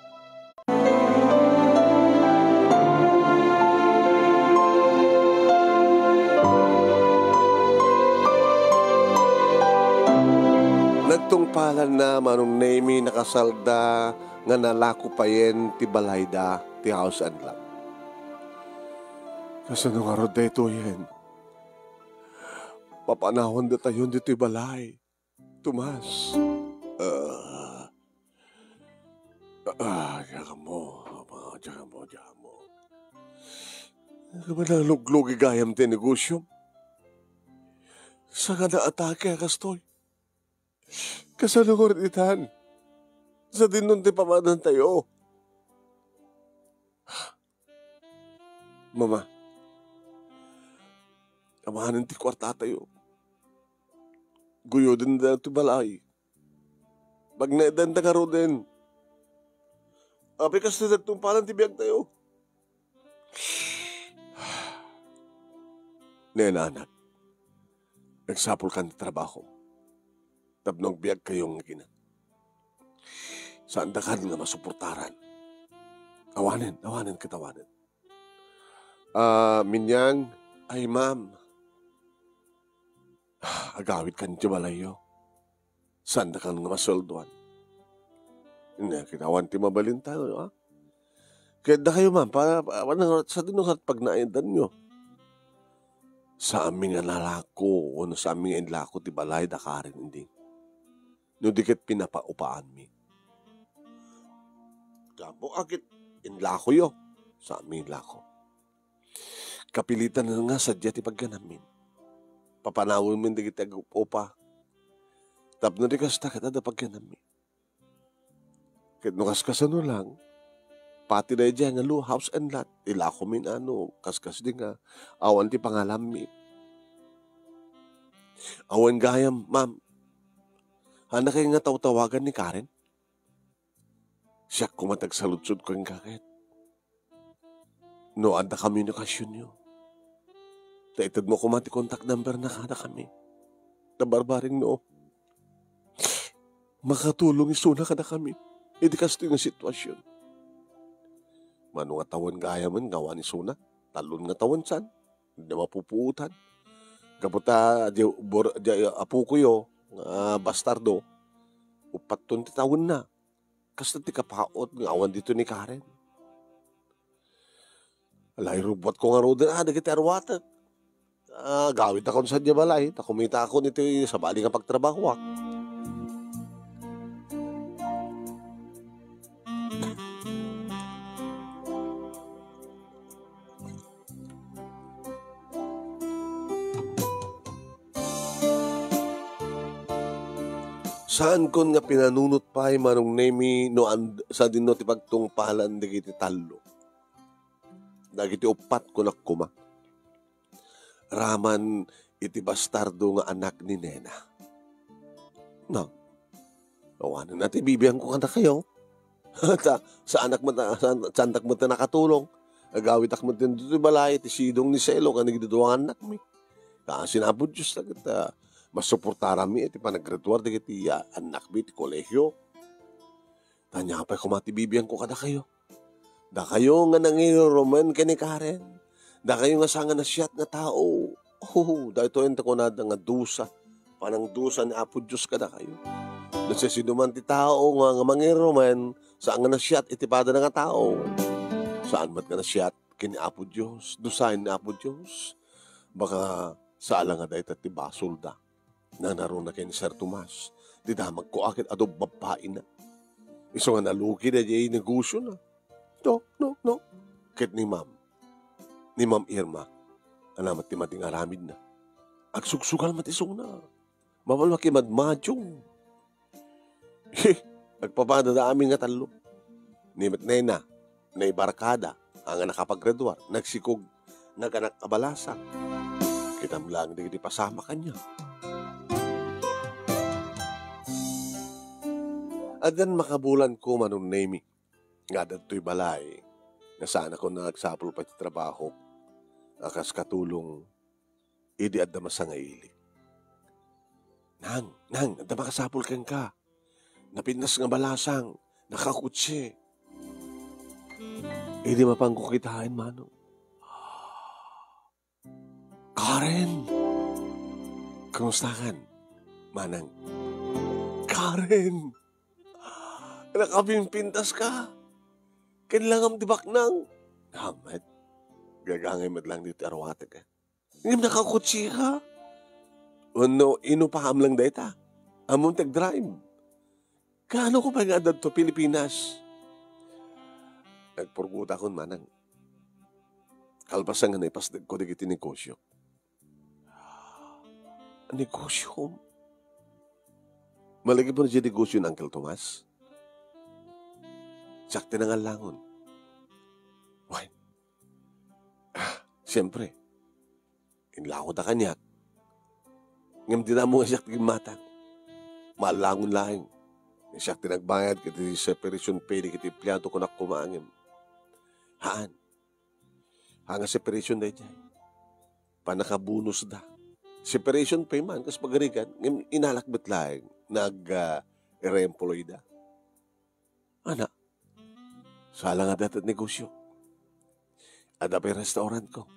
Nagtungpalan na, Manong Nemi, nakasalda nga nalako payen ti balayda, ti house and lot. Kasano ngarud daytoyen? Papanawandatayon ditoy balay, Tomas. Ah, ah, diak ammo, ama, diak ammo, diak ammo. Naluglugi gayam ti negosyo. Saan nga naatake a kastoy? Kasano ngarud itan? Sadinnon ti pamanantayo? Mama, amanen ti kuartatayo. Guyoden da ti balay. Pagnaedanta ngaruden. Apay, kasta nagtungpalan ti biagtayo. Nena, anak, nagsapulkan ti trabaho tapno agbiagkayo nga agina. Saandakan nga masuportaran. Awanen, awanen ket awanen. Ah, Minyang, ay, ma'am. Agawidkan ti balayyo. Saandakan nga masueldoan. Nia, ket awan ti mabalintayo, a? Ket dakayo, ma'am, pa, pa, pa, sadino ket pagnaedanyo? Saanmi nga nalako, wenno saanmi nga inlako ti balay da Karen, indi. No di ket pinapaupaanmi. Gapu a ket inlakoyo, saanmi inlako. Kapilitan nga sadiay ti pagyanammi. Papanawenmi dagiti ag-upa. Tapno di kasta ket adda pagyanammi. Ket no kaskasano lang, pati daydiay nga lo-, house and lot, ilakomi a no kaskasdi nga awan ti pangalammi. Awan gayam, ma'am. Haanna kay nga tawtawagan ni Karen? Siak koma ti agsaludsod kenka ket no adda komunikasionyo. Ta itedmo koma ti contact number na kadakami. Ta barbareng no makatulong isuna kadakami iti kastoy nga sitwasyon. Mano nga tawen gayamen nga awan isuna? Talon nga tawen saan? Di mapupuotan. Gapu ta di, bor-, di apukoyo nga bastardo, uppat ton ti tawenna. Kasta ti kapaot nga awan dito ni Karen. Ala, irubbuatko ngaruden, ah, dagiti arwatek. Ah, gawitakon sadiay balay, ta kumitakon iti sabali nga pagtrabahoak. Saankon nga pinanunot pay, Manong Nemi, no and-, sadino ti pagtungpalan dagiti tallo. Dagiti uppat, kunak koma. Raman iti bastardo nga anak ni Nena. No. Awanen a ti bibiangko kadakayo. Ta, saanak met, saan, saandak met nakatulong. Agawitak met ditoy balay, ti sidong ni Selo, ken nagduduangannak mi. Kaasi ni Apo Dios, ta ket, ah, masuportaranmi iti panaggraduar dagiti, ah, annakmi iti kolehio. Ania pay koma ti bibiangko kadakayo. Dakayo nga nangirurumen ken ni Karen. Dakayo nga saan nga nasiat nga tao. Oh, daytoy ti kunada nga dusa. Panangdusa ni Apo Dios kadakayo. No siasinoman ti tao nga, nga mangirurumen, saan nga nasiat iti padana nga tao. Saan met nga nasiat ken ni Apo Dios. Dusaen ni Apo Dios. Baka saan la nga dayta ti basolda. Nanaruna ken ni Sir Tomas, ti damagko a ket adu babbaina. Isu nga nalukida diay negosiona. No, no, no. Ket ni Ma'am, ni Ma'am Irma, ania met ti mading aramidna? Agsugsugal met isuna. Mapan makimadmadiong. He, agpapadada amin nga tallo. Ni met Nena, naibarkada, nga nakapaggraduar, nagsikog, naganak a balasang. Kitam laeng dagiti pasamak kaniak. Addan makabulanko, Manong Nemi, nga adda ditoy balay, nga saanakon nga agsapul pay ti trabahok, a kas katulong, idi adda masangaili. Nang, nang, adda makasapul kenka. Napintas nga balasang, nakakutsi. Idi mapanko kitaen, Manong. Karen! Kumustakan, Manang? Karen! Nakapimpintas ka? Ken langam ti baknang? Amet. Gagangay met lang ditoy arwatek, eh. Ngem nakakutsi ka? Wenno, inupaam lang dayta? Ammom ti agdrive? Kaano ko pay nga adda ditoy Pilipinas? Nagpurgotakon, Manang. Kalpasan nga naipasdegko dagiti negosio. Negosio? Malagipmo diay negosio ni Uncle Tomas? Siak ti nangallangon. Wen. Ah, siempre. Inlako da kaniak. Ngem dina ammo nga siak ti gimmatang. Maallangon laeng. Siak ti nagbayad iti separation pay dagiti empleyado, kunak koma ngem. Haan. Haan nga separation daydiay. Pannakabonus da. Separation pay man, kas pagarigan, ngem inalak met laeng. Nag, ah, re-employ da. Ana, saan la nga dayta ti negosio. Adda pay restaurant ko.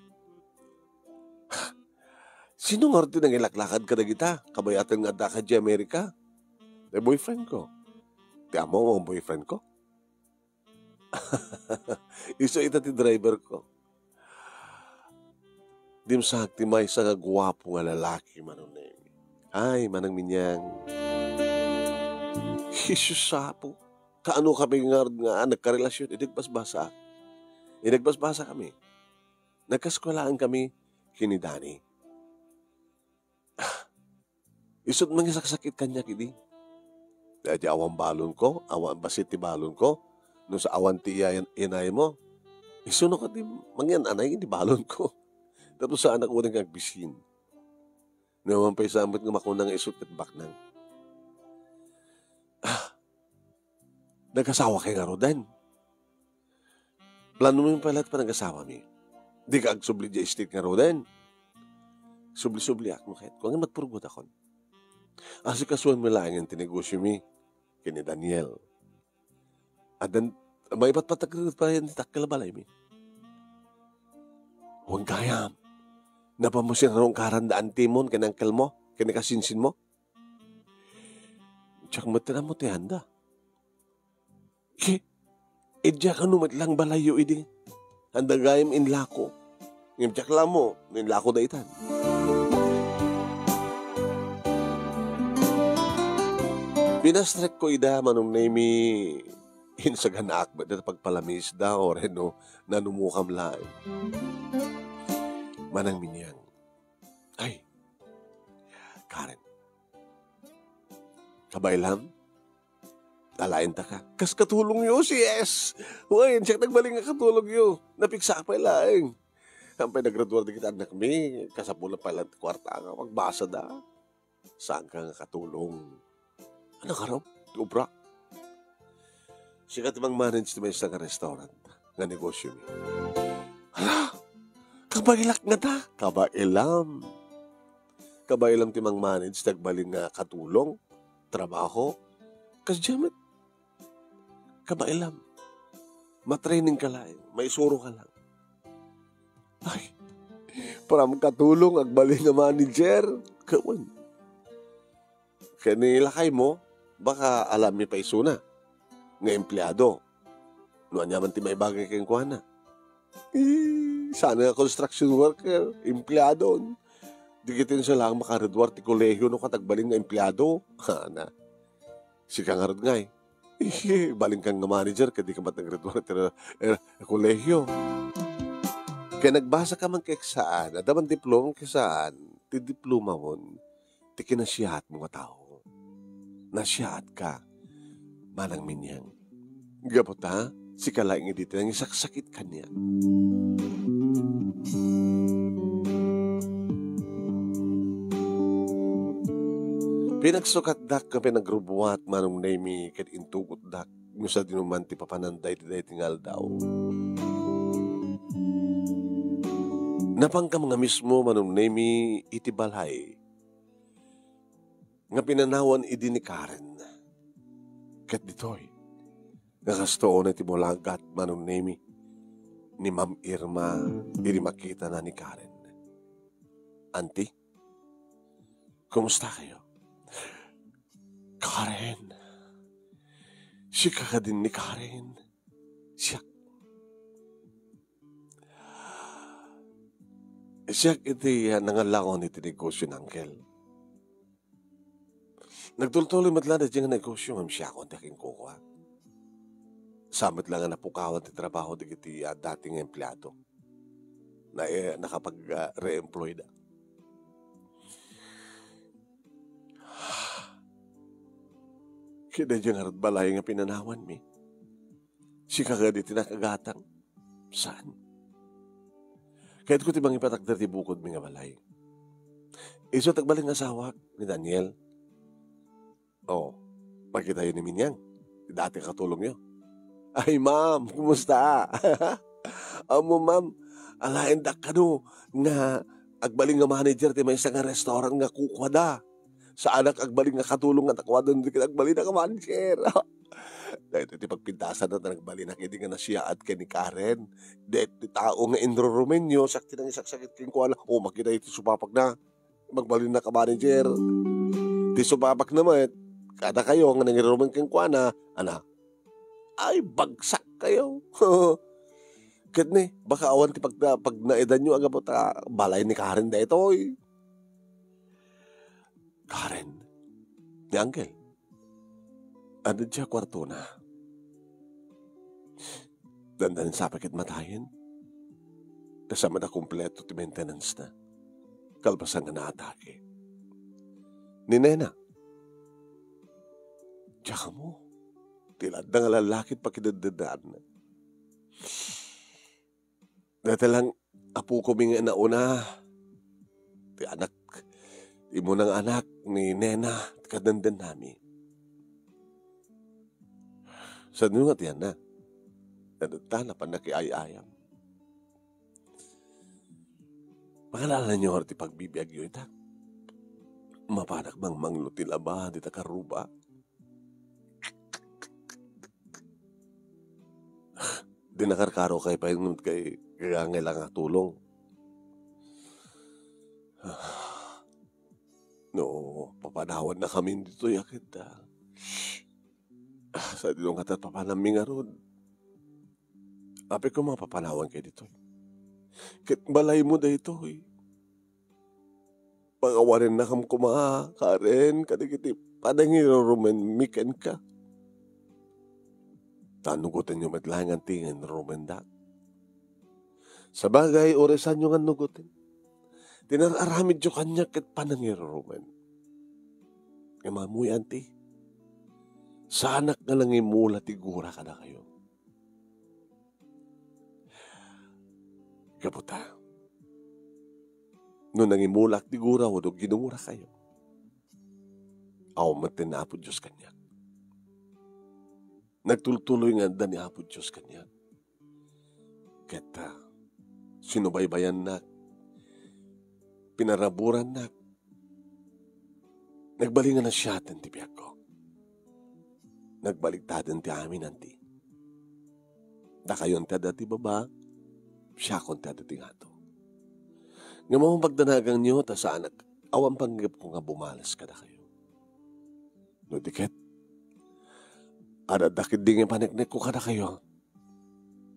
Sino ngarud ti nangilaklakad kadagita? Kabayatan nga adda ka diay Amerika? Ti boyfriend ko. Ti ammo nga boyfriend ko? Isu ita ti driver ko. Dimsaag ti maysa nga guapo nga lalaki, Manong Nemi. Ay, Manang Minyang. Jesus, Apo. Kaano kami ngarud nga nagkarelasion? Idi nagbasbasa. Idi nagbasbasa kami. Nagkaeskuelaan kami ken ni Dani. Isut' mangisaksakit kaniak idi. Daydi awan balonko, awan bassit ti balonko, no sa awan ti iyan-, inaymo. Isuno kadi mangiyan-anay iti balonko. Tapno saanak unay nga agbisin. No awan pay sa met nga makuna nga isut' ket baknang. Ah, nagasawa kay ngaruden? Planomi pay laeng ti panagasawami. Dika agsubli diay state ngaruden. Subli-subliak no ket. Kuan, magpurgod akon. Asikasuenmi laengen ti negosyomi ken ni Daniel. Addan, maipatpatagririt pa iti dakkel a balaymi. Wen gayam, napan mo sinarungkaran da antimon ken angkelmo, ken ni kasinsinmo? Diak met ammo ti anda. Ki, idiak no met lang balayyo idi. Anda gayam inlako. Ngem diak la ammo no inlako da itan. Pinastrekko ida, Manong Nemi, insaganaak met dayta pagpalamisda, o reno, nanumokam laeng. Manang Minyang. Ay, Karen. Kabaelam? Alaen ta ka. Kas katulongyo, yes! Wen, siak nagbalin nga katulongyo. Napigsaak pay laeng. Saan pay nagraduar dagiti annakmi, kasapulan pay laeng ti kuarta nga magbasada. Saanka nga katulong? Ania ngarud ti obra? Sika ti mangmanage ti maysa nga restaurant nga negosyomi. Hala! Kabaelak ngata? Kabaelam. Kabaelam ti mangmanage ti agbalin nga katulong, trabaho. Kasdiay met, kabaelam. Matraining ka laeng, maisuro ka lang. Ay, pram katulong agbalin nga manager. Kawan. Ken ni lakaymo, baka alam mi paisuna nga empleado. No ania man ti maibagay kenkuana. Eh, sana nga construction worker, empleado. Di kitaenyo lang makagraduar ti kolehio no ket agbalin nga empleado. Ana. Sika ngarud ngay. Eh, balinka nga manager, ket dika met nagraduar ti, eh, kolehio. Ken nagbasaka man ket saan, adda man diploma ket saan, ti diplomamon, ti kinasiyaatmo nga tao. Nasiyaatka, Manang Minyang. Gapu ta, sika laeng idi ti nangisaksakit kaniak. Pinagsukatdak nga pinagrubuat, Manong Nemi, ket intugotdak no sadino man ti papananda iti daytoy nga aldaw. Napankam nga mismo, Manong Nemi, iti balay nga pinanawan idi ni Karen. Ket ditoy, nga kastoon ti mulagat, Manong Nemi, ni Ma'am Irma idi makitana ni Karen. Auntie, kumusta kayo? Karen, sika kadin ni Karen? Siak. Siak iti, ah, nangallakon iti negosyo ni Uncle. Nagtultuloy met la daydiay nga negosyo ngem siakon ti akinkukua. Saan met la nga napukawan ti trabaho dagiti, ah, dati nga empleado. Na, eh, nakapag, ah, re-employ da. Ket daydiay ngarud balay nga pinanawanmi. Sika kadi ti nakagatang? Saan? Kayatko ti mangipatakder ti bukodmi nga balay. Isu ti agbalin nga asawak ni Daniel. Oh, makitayo ni Minyang. Dati katulongyo. Ay, ma'am, kumusta? Ammo, ma'am, alaendak kano nga agbalin nga manager ti maysa nga restaurant nga kukuada. Saanak agbalin nga katulong nga takuadan dagiti agbalin nga manager. Daytoy ti pagpintasan ta nagbalinak idi nga nasiyaat ken ni Karen. Daytoy ti tao nga inrurumenyo, siak ti nangisaksakit kenkuana. O, makita iti supapakna. Magbalinnak a manager. Ti supapakna met, kada kayo nga nangirumen kenkuana, ana, ay, bagsak kayo. Ket ni, baka awan ti pagna-, pagnaedanyo a gapu ta balay ni Karen daytoy. Karen, ni Uncle, adda diay kuartona. Dandanin sapay ket matayen. Kasama da kompleto ti maintenance na. Kalpasan nga naatake. Ni Nena, diak ammo. Ti ladda nga lallaki ti pakideddedaanna. Dayta lang apokomi nga nauna, ti anak, ti immuna nga anak ni Nena, ti kadendennami. Sadino nga ti anna? Nadetta, napan nakiay-ayam. Pangalaanyo ti pagbibiagyo ita. Mapanak mangmanglo ti laba dita karruba. Di nakarkaro kay pay ngut kay kagangay lang a tulong. No, papanawannakami ditoy a ket, ah, sadino nga ta papanammi ngarud. Apay koma, papanawankayo ditoy. Ket balaymo daytoy. Pakawanennakam koma, Karen, kadagiti panangirurumenmi kenka. Ta nugotenyo met laeng anti nga inrumendak. Sabagay, uray saanyo nga nugoten. Ti nar-aramidyo kaniak ket panangirurumen. Ngem ammoyo anti, saanak nga nangimula ti gura kadakayo. Gapu ta, no nangimulak ti gura wenno ginurakayo, awan met ni Apo Dios kaniak. Nagtultuloy nga adda ni Apo Dios kaniak. Ket, ah, sinubaybayannak, pinaraburannak, nagbalin nga nasiaten ti biagko. Nagbaliktaden ti amin, anti. Dakayon ti adda ti baba, siakon ti adda ti ngato. Ngem awan pagdanagangyo, ta saanak, awan panggepko nga bumales kadakayo. No di ket, adda ketdi nga paneknekko kadakayo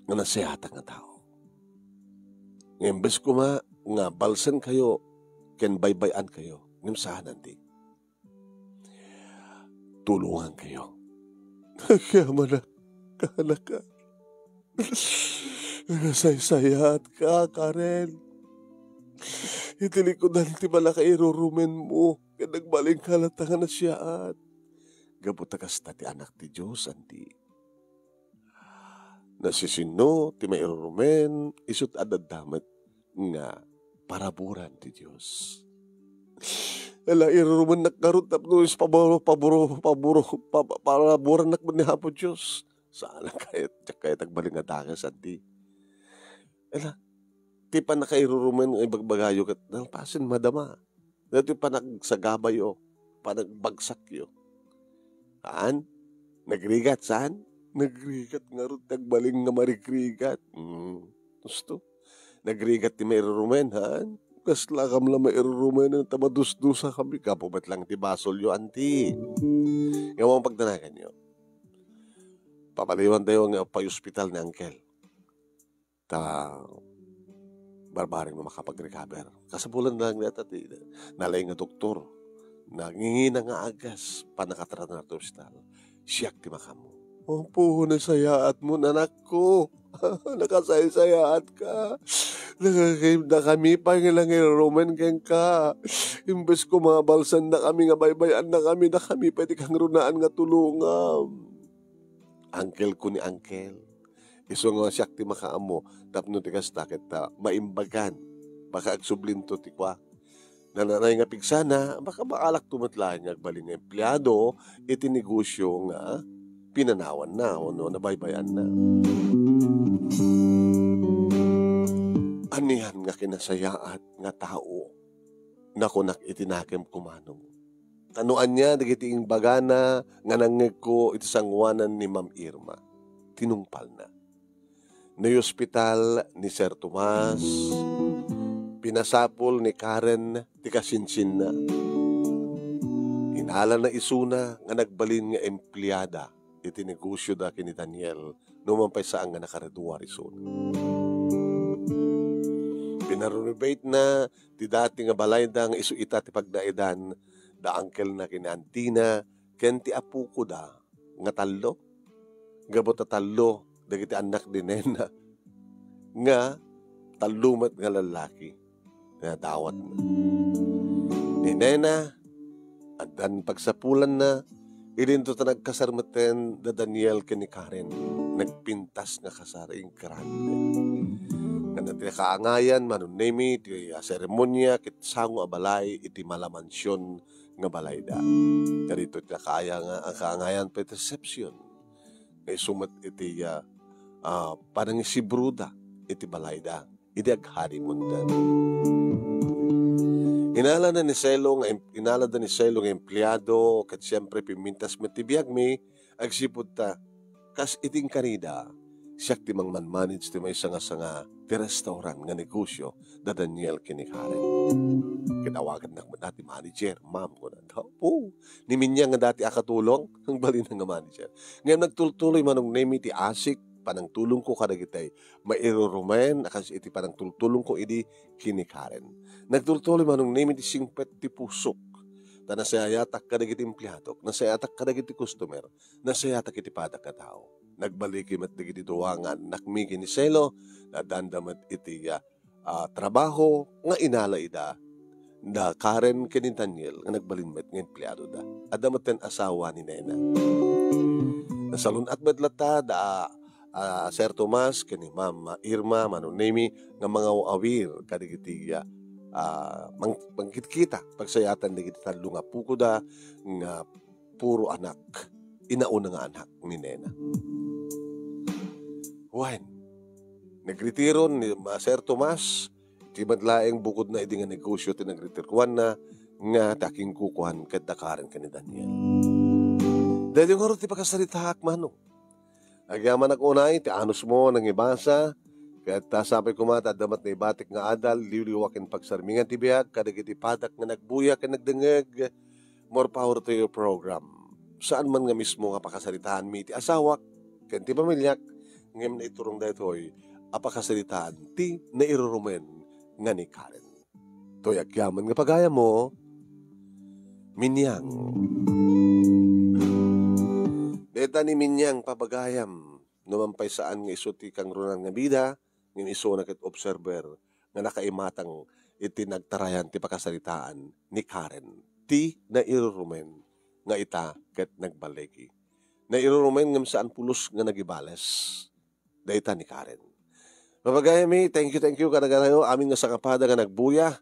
nga nasayaat nga tao. Nga imbes koma nga balsenkayo ken baybay-ankayo, ngem saan, anti. Tulongankayo. Agyamanak, kaanakak. Nasaysayaatka, Karen. Iti likudan ti pannakairurumenmo, ket nagbalinka latta nga nasiaat. Gapu ta kasta ti Anak ti Dios, anti. Nasisinno ti mairurumen, isut' adda met nga paraburan ti Dios. Ala, irurumennak ngarud tapno is paboro-, paboro-, paboro-, pa-, pa-, paraburannak met ni Apo Dios. Saan kayat, diak kayat agbalin nga dakes, anti. Ala, ti pannakairurumen nga ibagbagayo ket nalpasen madama. Daytoy panagsagabayo, panagbagsakyo. Saan? Nagrigat, saan? Nagrigat ngarud ti agbalin nga marigrigat. Hmm. Husto? Nagrigat ti mairurumen, saan? Kaslakam la mairurumen ta madusdusakami. Gapu met lang ti basolyo, anti. Nga awan pagdanaganyo. Papaliwantayo nga pay-ospital ni Uncle. Ta barbareng no makapag-recover. Kasapulan na lang dayta ti nalaing nga doktor. Nangingina nga agas, pannakatratar ti ospital. Siak ti makaammo. Apo, nasayaatmo, anakko. Nakasaysayaatka. Nakaki-, dakami pay nga nangirurumen kenka. Imbes koma balsennakami nga baybay-annakami, dakami pay ti kangrunaan nga tulongam. Uncle ko ni Uncle. Isu nga siak ti makaammo, tapno ti kasta ket, ah, maimbagan, baka agsublinto ti kua. Nananay nga pigsana, baka maalakto met laeng nga agbalin nga empleado iti negosyo nga pinanawanna wenno nabaybayanna. Anian nga kinasayaat nga tao, nakunak iti nakem kumanong. Ta no ania dagiti imbagana nga nangngegko iti sangoanan ni Ma'am Irma, tinungpalna. Naiospital ni Sir Tomas, pinasapul ni Karen ti kasinsinna. Inalana isuna nga nagbalin nga empleada iti negosyoda ken ni Daniel, no man pay saan nga nakareduar isuna. Pinarenovate na ti dati nga balayda nga isu ita ti pagnaedan da uncle na ken ni auntie na ken ti apokoda nga tallo. Gapu ta tallo dagiti annak ni Nena, nga tallo met nga lallaki nga dawatna. Ni Nena, addan pagsapulanna, idinto ta nagkasar metten da Daniel ken ni Karen. Nagpintas nga kasar, ingrande. Ngem ti kaangayan, manunemi ti, ah, seremonia ket sango a balay iti malamansion nga balayda. Kadito ti nakaaya-, nga, ang kaangayan pay ti reception. Nga isu met iti, ah, ah, panangisibruda iti balayda. idi agharimonda. Inalada ni Selo nga em-, inalada ni Selo nga empleado, ket siempre pimmintas met ti biagmi, agsipud ta, kas iti inkarida, siak ti mangmanmanage ti maysa nga sanga ti restaurant nga negosio da Daniel ken ni Karen. Ket awagannak met a ti manager, ma'am, kunana. Apo, ni Minyang nga dati a katulong, nagbalin nga manager. Ngem nagtultuloy manong Nemi ti asik, panangtulongko kadagiti mairurumen a kas iti panangtultulongko idi ken ni Karen. Nagtultuloy manong Nemi ti singpet ti pusok. Ta nasayatak kadagiti empleadok, nasayatak kadagiti customer, nasayatak iti padak a tao. Nagbaliki met dagiti dua nga annakmi ken ni Selo, adda met iti, ah, ah, trabaho nga inala ida da Karen ken ni Daniel nga nagbalin met nga empleadoda. Adda met ten asawa ni Nena. Nasalun-at met latta da, ah, Sir Tomas ken ni Ma'am Irma manong Nemi nga mangaw-awir kadagiti, ah, ah, mang-, mangkitkita, pagsayatan dagiti tallo nga pukoda nga puro anak, inauna nga anak ni Nena. Wen, nagretiro ni Ma-, Sir Tomas, ti met laeng bukodna idi nga negosio ti nagretiroanna, nga ti akingkukuan ket da Karen ken ni Daniel. Daytoy ngarud ti pakasaritaak, manong. Agyamanak unay ti anusmo nangibasa, ket ta sapay koma ta adda met naibatik nga adal, liwliwa ken pagsarmingan ti biag kadagiti padak nga nagbuya ken nagdengngeg. More power to your program. Saan man nga mismo nga pakasaritaanmi ti asawak ken ti pamiliak, ngem naiturong daytoy a pakasaritaan ti nairurumen nga ni Karen. Toy agyaman nga pagayammo, Minyang. Dayta ni Minyang papagayam, no man pay saan nga isu ti kangrunaan nga bida, ngem isuna ket observer nga nakaimatang iti nagtarayan ti pakasaritaan ni Karen, ti nairurumen nga ita ket nagbaligi. Nairurumen ngem saan pulos nga nagibales. Dayta ni Karen. Papagayammi, thank you, thank you, kadaganayo, amin nga sangapada nga nagbuya.